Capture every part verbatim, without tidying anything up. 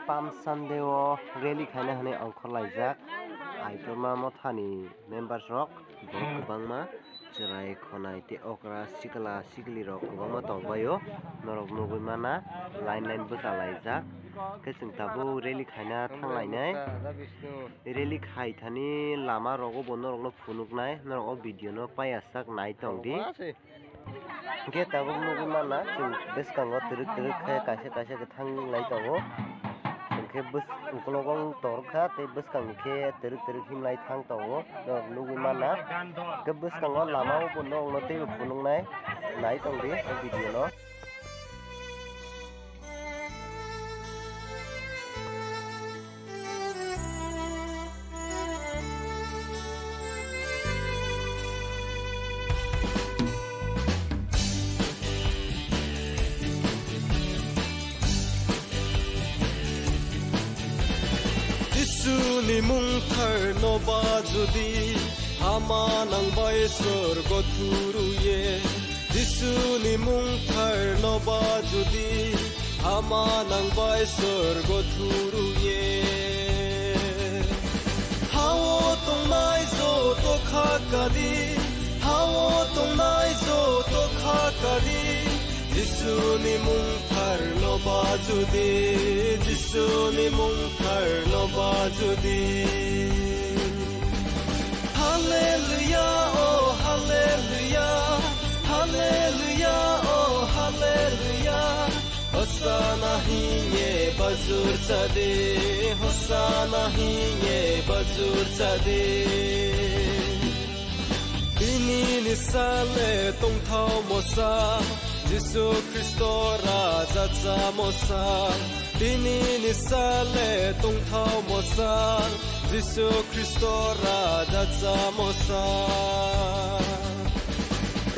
Palm Sunday o rally khaina hwnwi ongkhorlaijak Aitorma mothani members rok, borok kwbangma chwrai khonai tei okra sikla sikli rok kwbangma tongbaio, norok nugwi mana line line bwchalaijak. Khe chwng tabuk rally khaina thanglainai. Rally khai thani lama rogo bo norokno phunuknai, norok o video no paiyasak nai tongdi. Hwnkhe tabuk nugwi manna chwng bwskango twrwk twrwk khe kaisa kaisa khe thanglai tongo. Hwnkhe bwskang ukologo wng torkha tei bwskangni khe twrwk twrwk himlai thang tongo. Norok nugwi manna khe bwskango lama o bo norokno teibo phunuknai nai tongdi o video no. Jisuni mungthar no ba judi hama nangbai sorgo thuruye. Jisuni mungthar no ba judi hama nangbai sorgo thuruye. Hao tongnai joto khakadi, hao tongnai joto khakadi. Jisuni mungthar no ba judi, Jisuni mungthar no ba judi. Hallelujah, oh hallelujah, hallelujah, oh hallelujah. Hosanna hinge bajur chadi, Hosanna hinge bajur chadi. Tini ni sale tongthao mosa, Jisu Khristo Raja cha mosa. Tini ni sale tongthao mosa, Jisu Khristo Raja cha mosa.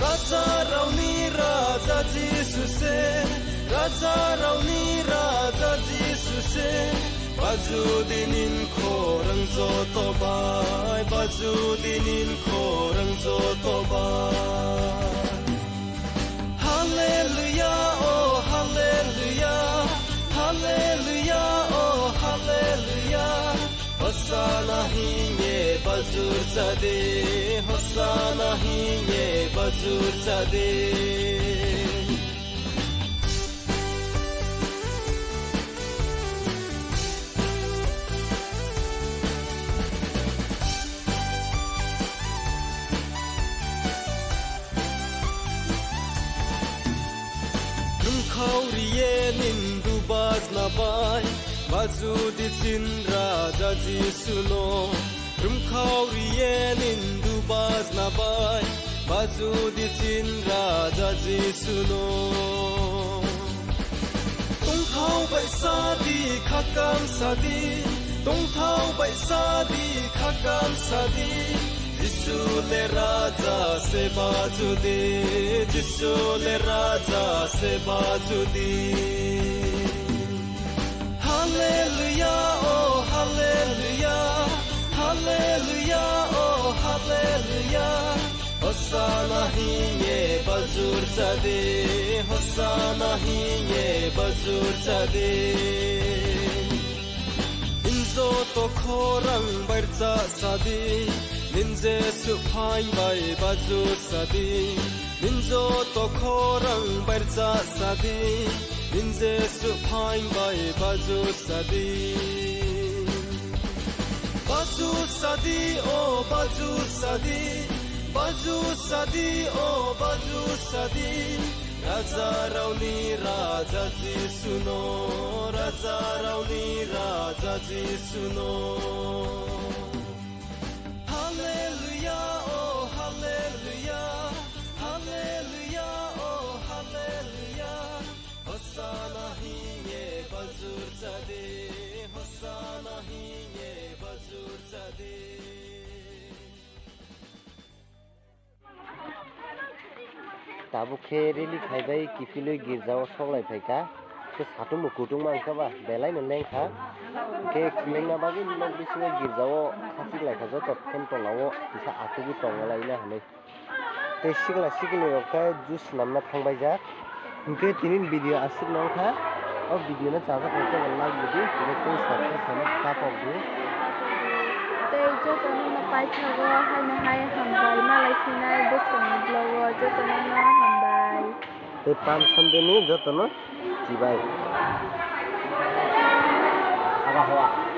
Raja raoni Raja Jisu se, Raja raoni Raja Jisu se. Bajudi nin khorang joto bai, bajudi nin khorang joto bai. Hallelujah, oh hallelujah, hallelujah, oh hallelujah. Hosanna hinge bajur chadi, Hosanna hinge bajur chadi. Rwngkhao riye nindu bajna bai, bajudi chin Raja Jisuno. Rwngkhao riye nindu bajna bai, bajudi chin Raja Jisuno. Tongthao bai sadi khakam sadi, tongthao bai sadi khakam sadi. Jisu le Raja se bajudi, Jisu le Raja se bajudi. Hallelujah, oh hallelujah, hallelujah, oh hallelujah. Hosanna hinge bajur chadi, Hosanna hinge bajur chadi. Nin joto khorang baircha sadi, nin Jisu phain bai bajur sadi. Nin joto khorang baircha sadi, nin Jisu phain bai bajur sadi. Bajur sadi, oh bajur sadi, bajur sadi, oh bajur sadi. Raja raoni Raja Jisuno, Raja raoni Raja Jisuno. Hallelujah, oh hallelujah, hallelujah, oh hallelujah. Hosanna hinge bajur chadi, Hosanna hinge bajur chadi. Tabuk khe rally khai bai kiphilwi girjao soklai phaikha. Khe satung bo kutung mankha ba, belai no lengkha. Khe lengna bagwi nok bisingo girjao khachik laikha, joto phan tolao kisa achugwi tonglaina hinwi. Tei sikla sikli rok khe juice swnamna thangbaijak. Hinkhe tini video aswk nangkha. O video no chajak rok khe like rwdi, tei subscribe khaina ta pok di. Tei jotono no paithago haino hai hambai malai phinai bwskangni vlog o jotono no hambai. Tei Palm Sunday ni jotono chibai. Aba hoa.